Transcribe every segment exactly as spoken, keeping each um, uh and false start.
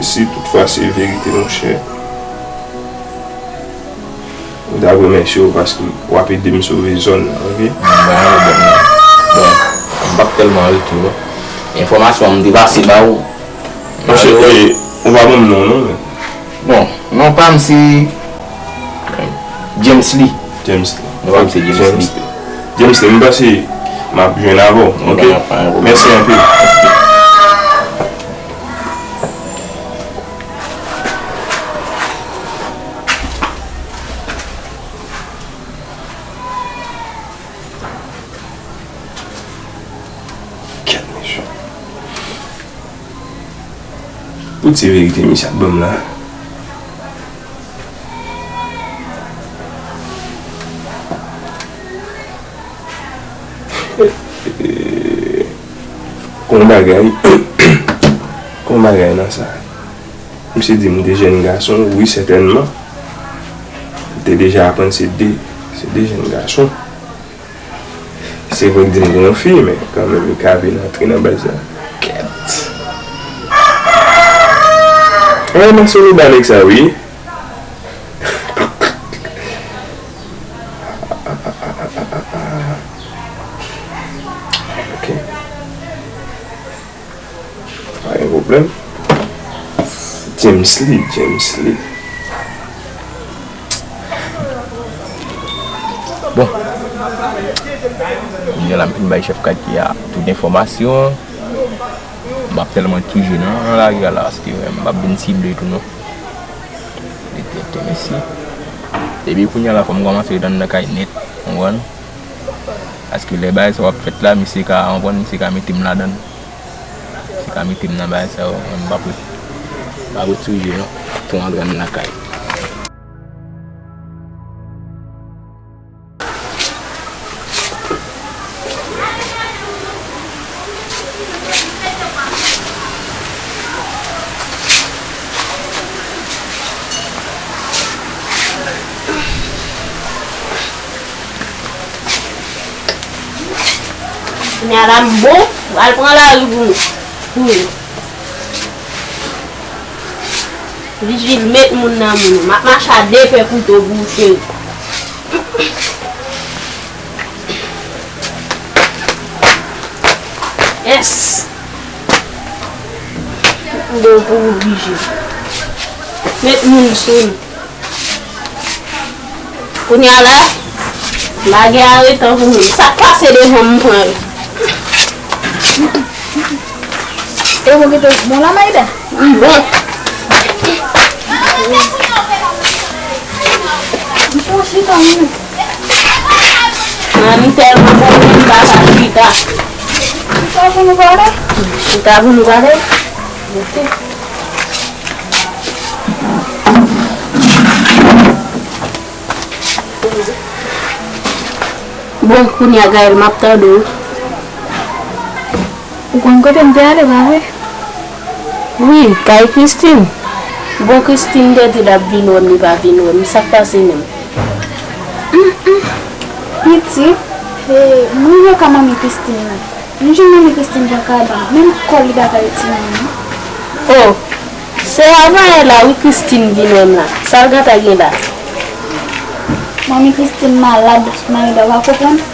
Si toutfwa se verite, monchè, m t ap remèsye w paske w ap ede m sove zòn nan, oke? Bon, bon, bon. Bon, m p ap tèlman rete, non. Enfòmasyon an m te pase ba ou. Monchè, eh, ou pa ban m non, non, men. Bon, non pa m se James Lee. James Lee. Non pa m se James Lee. James Lee, m panse m ap jwenn avè w, oke? Mèsi anpil. Kèt, mesye. Pou di verite, misye ap ban m la. Gon bagay, gon bagay nan sa. Misye di m de jèn gason, wi, sètènman. Li te deja aprann se de, se de jèn gason. Se vre l di m gen yon fi, men kanmenm li ka vin antre nan baz la. Kèt. Ay, m a sou ba nèg sa, wi. Ok. Pa gen pwoblèm. James Lee, James Lee. Bon. Kounye a la, m fin bay chèf katye a tout enfòmasyon. M p ap tèlman ret sou je nan, nan lari a la, paske m p ap vin sible tou non. Rete, rete, mesye. Depi kounye a la, fò m kòmanse ret anndan kay nèt, w konprann? Paske lè bagay sa yo ap fèt la, misye ka, w konprann, misye ka mete m ladan l. Misye ka mete m nan bagay sa yo, mwen m p ap ret, m p ap ret sou je non. Fò m antre anndan kay. Kounye a la m bon, m al pran lari pou nou. Pou nou. Vijil, met moun nan moun. M ap mache a de pè kouto pou ou, cheri. Yes. Bon pou ou, Vijil. Met moun sou nou. Kounye a la, m pa gen aretan pou moun. Sa k pase devan m, m pran yo. E ou kite bon la, Maïda? M bon. M pran chita, wi. Mami tèlman bon, m pa ka chita. Chita pou nou pale? Chita pou nou pale? Ok. Bon, kounye a, Gaël, m ap tande w. Ou konn kote m te ale, pa vre? Wi, kay Christine. Bon, Christine te di l ap vin wè m, li pa vin wè m. Sa k pase menm? Hum, hum. Pitit, e, m rive ka manmi Christine nan. M jwenn manmi Christine pran kabann, menm kò li pa ka retire nan men. Oh, se avanyè la wi Christine vin wè m la. Sa l gentan gen la? Manmi Christine malad, Maïda, w pa konprann?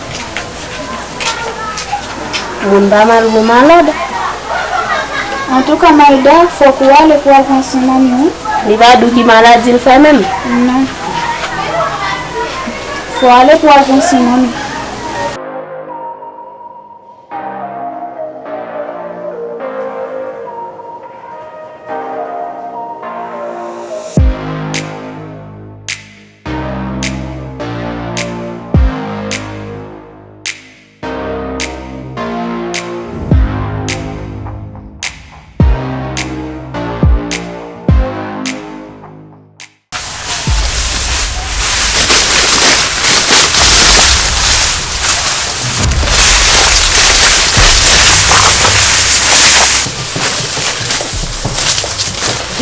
Moun pa mal pou malad. Antouka, Maïda, fòk ou ale pou w al pran swen manmi w wi. Li pa di w ki maladi l fè menm? Non. Fò w ale pou w al pran swen manmi.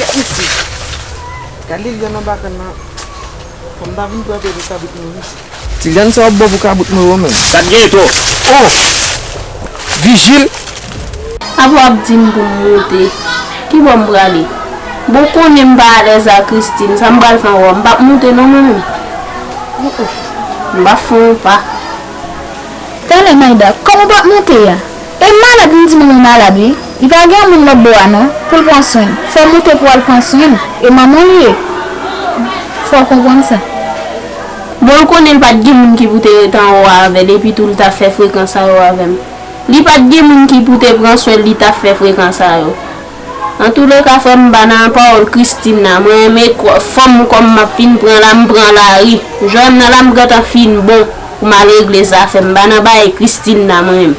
Gad mesye. Gad Lilian anba kann nan. Fò m ta vin pran pye de kabrit mwen mesye. Ti jèn sa w ap bò pou kabrit mwen yo menm. Sa t genyen twòp. Oh! Vijil! Apa w ap di m pou m moute? Ki bò m prale? Bon, konnen m pa alèz a Christine, sa m pral fè ankò? M p ap moute non mwen menm. M p ap fè yon pa. Talè Maïda, kòman w p ap moute a? E malad, m di manman w malad wi. Li pa gen moun lòt bò a non, pou l pran swen l. Fò w moute pou w al pran swen l. E manman w li ye. Fò w konprann sa. Bon, l konnen l pa t gen moun ki pou te rete anwo avè l, epi tou l t ap fè frekan sa yo avè m. Li pa t gen moun ki pou te pran swen l, li t ap fè frekan sa yo. Antouleka, frè m, m pa nan pawòl Christine nan. Mwen menm, fanm kòm m ap fin pran la, m pran lari. Jwè m nan la, m gentan fin bon pou m al regle zafè m. M pa nan bagay Christine nan, mwen menm.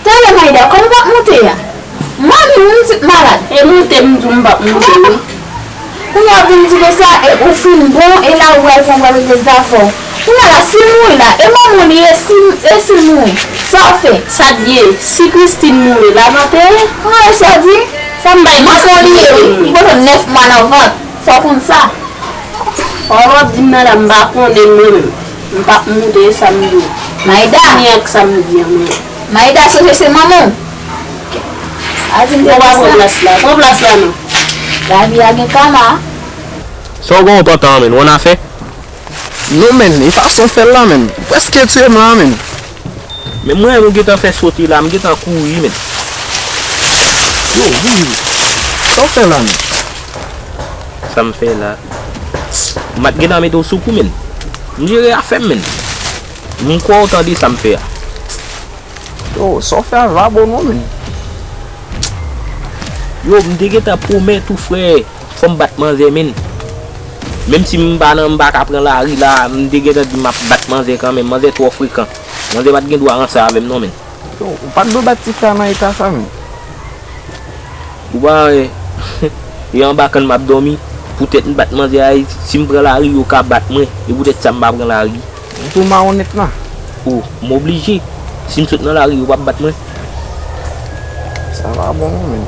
Talè Maïda, kòman w p ap moute a? Manmi, m di w malad. E moute m di w m p ap moute wi. Kounye a w vin di konsa, e, ou fin bon, e la ou pral pran pral regle zafè w. Kounye a la, si l mouri la, e manman w li ye, si, e si l mouri, sa w fè? Sa t ye, si Christine mouri la, m antere? An, e sa w di? Sa m bay manman w li ye wi, li pote w nèf mwa nan vant, fò w konn sa. Fò w ap di m nan la, m pa konnen mwen menm. M p ap moute, e sa m di w. Maïda. Fini ak sa m di an mwen. Maïda, sonje se manman w. A di m te konsa. Pran plas la, pran plas la non. Lavi a gen kama. Sa w gen w pantan an menm, w annafè? Non menm, e fason w fè l la menm. Ou prèske tiye m la menm. Men mwen, ou gentan fè sote la, m gentan kouri menm. Yo, wi, wi. Sa w fè la menm? Sa m fè la? M pa t gentan mete w sou kou menm. M jere afè m menm. M kwè w tande sa m fè a. Yo, sa w fè a pa bon non menm. Yo, m te gentan pwomèt ou frè, fò m bat manzè menm. Menm si m pa nan, m pa ka pran lari la, m te gentan di m ap bat manzè kanmenm. Manzè twò frekan. Manzè pa t gen dwa ranse avè m non menm. Yo, ou pa t dwe bat ti frè a nan eta sa menm. Ou pa wè, e anba kann m ap dòmi. Poutèt m bat manzè a, e si m pran lari, yo ka bat mwen. E poutèt sa m pa pran lari. Ou tou mawonnèt la. O, m oblije. Si m sot nan lari, yo p ap bat mwen. Sa pa bon non menm.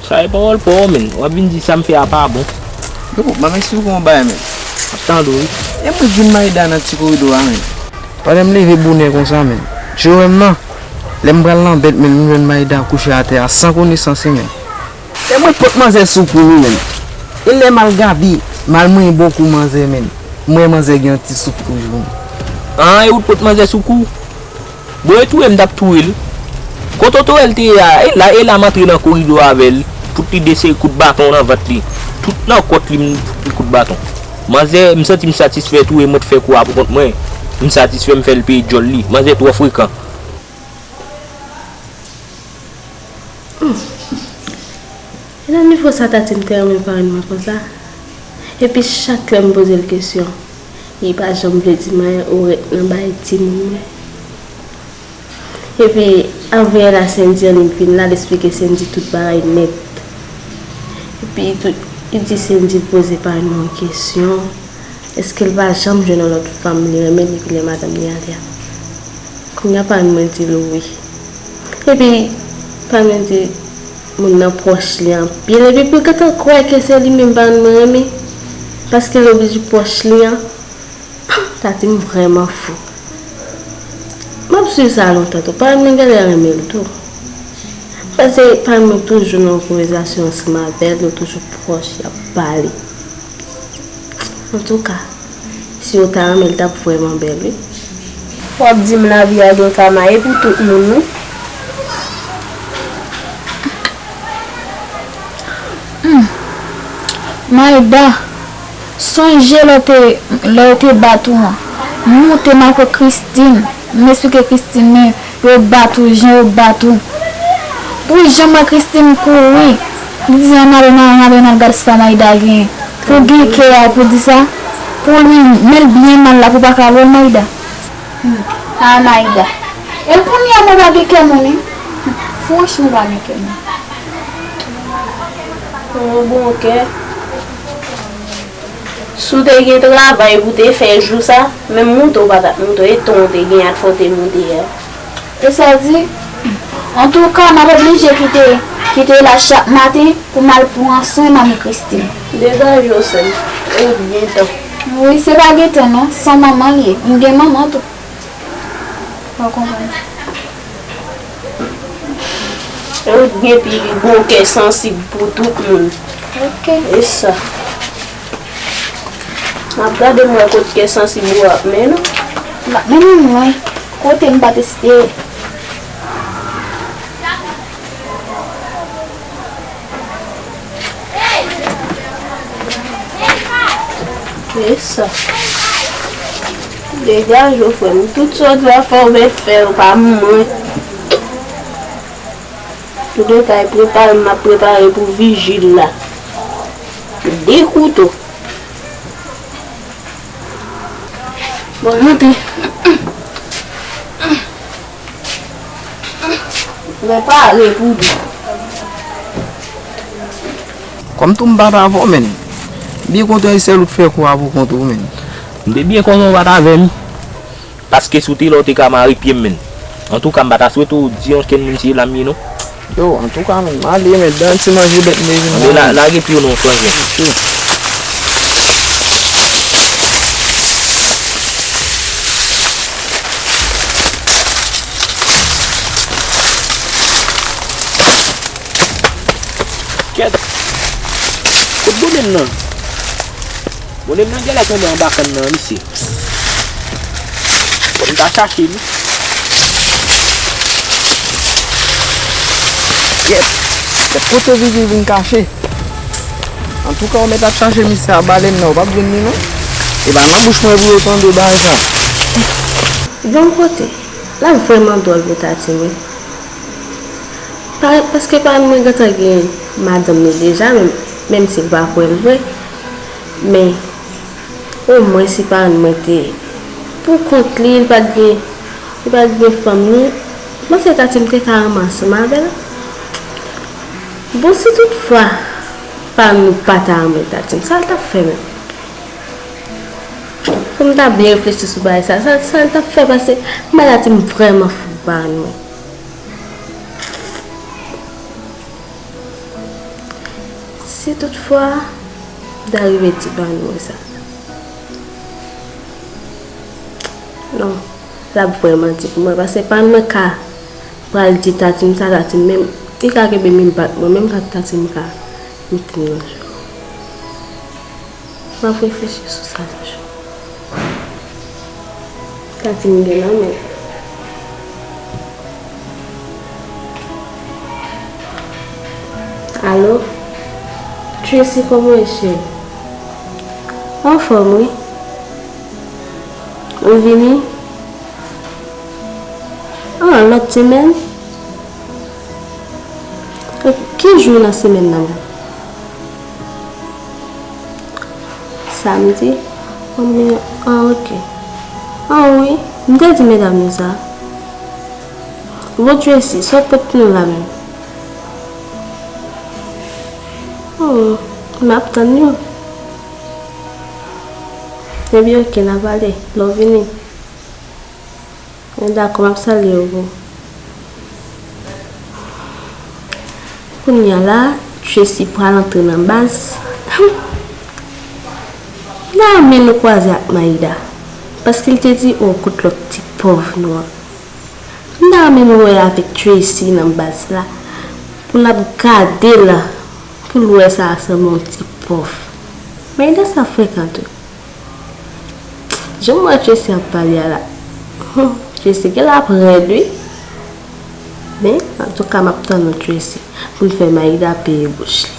Sa e pawòl pa w menm. W ap vin di sa m fè a pa bon. Yo, ban m eksplike w yon bagay menm. M ap tande w wi. E mwen jwenn Maïda nan ti koridò a menm. Pandan m leve bonè konsa menm, je wè m nan, lè m pral nan bèt menm, m jwenn Maïda kouche atè a san konesans li menm. E mwen pot manzè sou kou wi menm. E lè m al gade, m al manyen bò kou manzè menm, m wè manzè gen yon ti souf toujou menm. An, e ou t pot manzè sou kou? Bon, e touye m t ap touye l. Kote w t wè l te ye a, e la, e la m antre nan koridò avè l, fout li de seri kout baton nan vant li. Tout nan kòt li m fout li kout baton. Manzè, m santi m satisfè tou e mwen t fè kou a pou kont mwen. M satisfè m fè l peye djòl li. Manzè twò frekan. E nan nivo sa Tati m te renmen parenn mwen konsa. Epi chak lè m poze l kesyon, li pa janm vle di m anyen ou ret nan bay timoun mwen. Epi, avanyè la Sendy annik vin la, l esplike Sendy tout bagay nèt. Epi, li di Sendy poze parenn mwen yon kesyon, èske l pa janm jwenn yon lòt fanm li renmen depi lè madanm li ale a. Kounye a parenn mwen di l wi. Epi, parenn mwen di moun nan pwòch li anpil. Epi, pou l gentan kwè ke se li menm parenn mwen renmen, paske l oblije pwòch li an. Tati m vrèman fou. M ap swiv sa lontan tou. Parenn mwen genlè renmen l tou. Paske parenn mwen toujou nan yon konvèsasyon ansanm avè l, yo toujou pwòch, y ap pale. Antouka, si yo ta renmen l, t ap vrèman bèl, wi. W ap di m lavi a gen kama, e pou tout moun, wi. Hmm. Maïda, sonje lè w te, lè yo te bat ou an. M moute m al kot Christine. M esplike Christine men yo bat ou, jan yo bat ou. Pou jan m wè Christine kouri, li di ann ale nan, ann ale nan gad sa Maïda genyen. Pou gen kè a, pou di sa, pou li men l byen mal la, pou pa ka lwe Maïda. Hmm. Ah, Maïda. E kounye a mwen pa gen kè moun, wi. Franchman, pa gen kè moun. Ou bon kè. Si w te gen travay pou w te fè jou sa, menm moute w pa t ap moute, e tan w te gen ak fò w te moute a. E sa w di? Antouka, m ap oblije kite, kite la chak maten pou m al pran swen manmi Christine. Degaje w, sè m. Ou gen tan. Wi, se pa gen tan, non. San manman l ye. M gen manman tou. Ou konprann? Ou gen pi bon kè sansib pou tout moun. Ok. E sa. M ap gade m wè kot kè sansib ou ap mennen w. M ap mennen w lwen. Kote m pa t espere. E sa. Degaje w, frè m. Tout sa w t va fè, w mèt fè, w pa mwen. Toutan kay prepare, m ap prepare pou vijil la. De kouto. Bon, monte. Prepare pou li. Kòm tou m pa t avè w, menn. M byen kontan e sèl ou k fè kou a pou kont ou, menn. M te byen kontan w pa t avè m. Paske si w te la, w te ka mare pye m, menn. Antouka, m pa ta swete w di ankenn moun se Elam ye, non. Yo, antouka, menn, m ale, menn, ban ti manje bèt m te vin la. Anben, la, lage pye w non, frè m. Ok. Kèt. Kot bonnen m nan? Bonnen m nan genlè tonbe anba kann nan, mesye. Fò m ta chache li. Kèt. Kèt, kote Vivi vin kache? Antouka, ou mèt ap chache misye a, balen nan, ou p ap jwenn li non. Se pa nan bouch mwen pou yo tande bagay sa. Bon kote, l ap vrèman dwòl pou Tatim wi. Pa, paske parann mwen gentan gen madanm li deja, menm, menm si l pa kwè l vre. Men, omwen si parann mwen te pou kont li, li pa t gen, li pa t gen fanm li, m panse Tatim te ka ansanm avè l. Bon, si toutfwa parann nou pa ta renmen Tatim, sa l t ap fè menm? Fò m ta byen reflechi sou bagay sa. Sa, sa l t ap fè, paske m pa Tatim vrèman fou pou parann mwen. Si toutfwa m ta rive di parann mwen sa. Non, l ap vrèman di pou mwen, paske parann mwen ka pral di Tatim sa, Tatim menm, li ka kenbe menm bat mwen, menm jan Tatim ka mete m nan cho. M ap reflechi sou sa toujou. Tatim gen nan men. Alo? Tracy, kòman w ye, cheri? Anfòm, wi. Ou vini? Ah, lòt semèn? Ki jou nan semèn nan menm? Samdi? Konbyen? Ah, ok. Ah, wi. M te di medam yo sa. Bon, Tracy, sa w pot pou nou la menm? Hmm, m ap tann yo. Ebyen, ok, n a pale. Lè w vini. Mwen dakò, m ap salye w, boo. Kounye a la, Tracy pral antre nan baz. M ta renmen nou kwaze ak Maïda, paske l te di, o, kot lòt ti pòv nou an. M ta renmen nou wè avèk Tracy nan baz la, pou l ap gade l, pou l wè sa sanble yon ti pòv. Maïda sa frekan tou. Jan m wè Tracy ap pale a la. Hum, Tracy genlè ap rèd wi. Men, antouka, m ap tann ou, Tracy, pou n fè Maïda peye bouch li.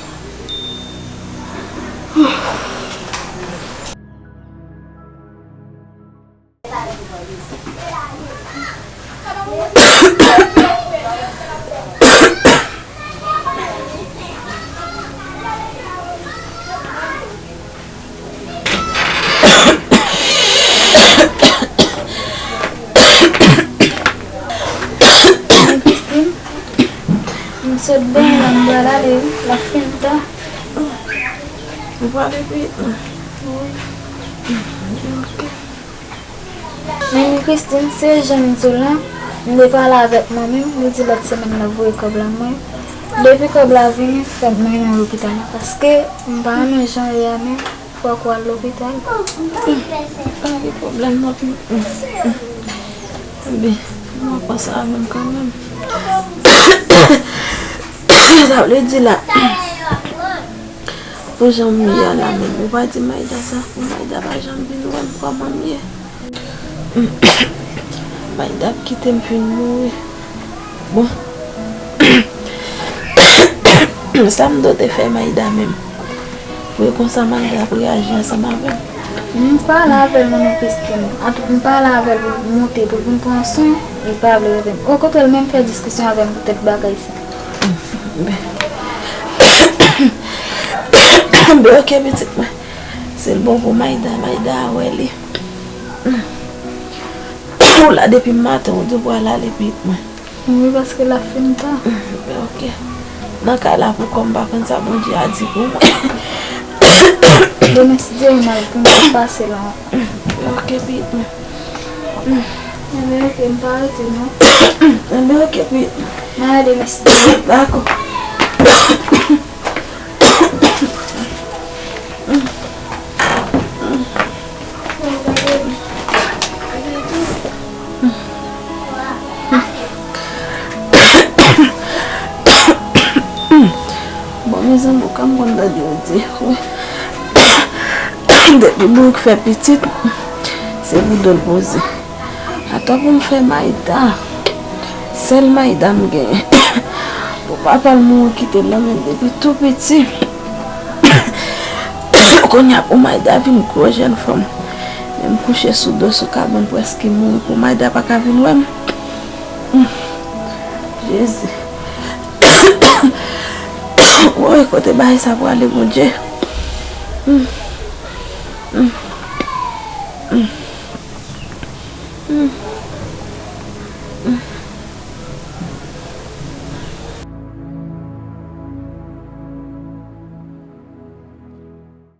Christine, m sot benyen la, m pral ale wi, l ap fin tan. Ou prale pi vit la? Wi. Ok. Men Christine, se jan m di w lan, m te pale avèk manmi m, li di lòt semèn l ap voye kòb la ban mwen. Depi kòb la vini, fòk mwen nan lopital la, paske m pa renmen jan l ye a menm, fòk w al lopital. Pa gen pwoblèm, m ap, m, m, m, m, m ap panse avè l kanmenm. Sa vle di la, pou jan m ye a la menm, ou pa di Maïda sa, pou Maïda pa janm vin wè m kòman m ye. Maïda ap kite m fin mouri. Bon. Sa m dwe te fè Maïda menm? Pou e konsa Maïda ap reyaji ansanm avè m. M pale avè l, manman Christine. Antou, m pale avè l pou l monte, pou l vin pran swen, li pa vle avè m. Okontrè, l menm fè diskisyon avè m poutèt bagay sa. Ben, ok, pitit mwen. Se l bon pou Maïda, Maïda a wè li. Ou la depi maten, ou di w pral ale, pitit mwen. Wi, paske l ap fin ta. Ben, ok. Nan kay la pou kò m pa konn sa Bondye a di pou mwen. Demen, si Dye vle, m al pou m pase la ankò. Ok, pitit mwen. Enben, ok, m pa rete, non. Enben, ok, pitit mwen. M ale, mèsi. Dakò. Bon, mezanmi, ou konn tande yo di, wi. Depi bourik fè pitit, se pou do l poze. Atò pou m fè Maïda. Sèl Maïda m genyen. Pou papa l mouri kite l nan men m depi tou piti. Kounye a pou Maïda vin gwo jèn fanm. Men m kouche sou do sou kabann prèske mouri pou Maïda pa ka vin wè m. Hmm. Jezi. Woy, kote bagay sa prale, Bondye? Hmm. Hmm. Hmm. Hmm.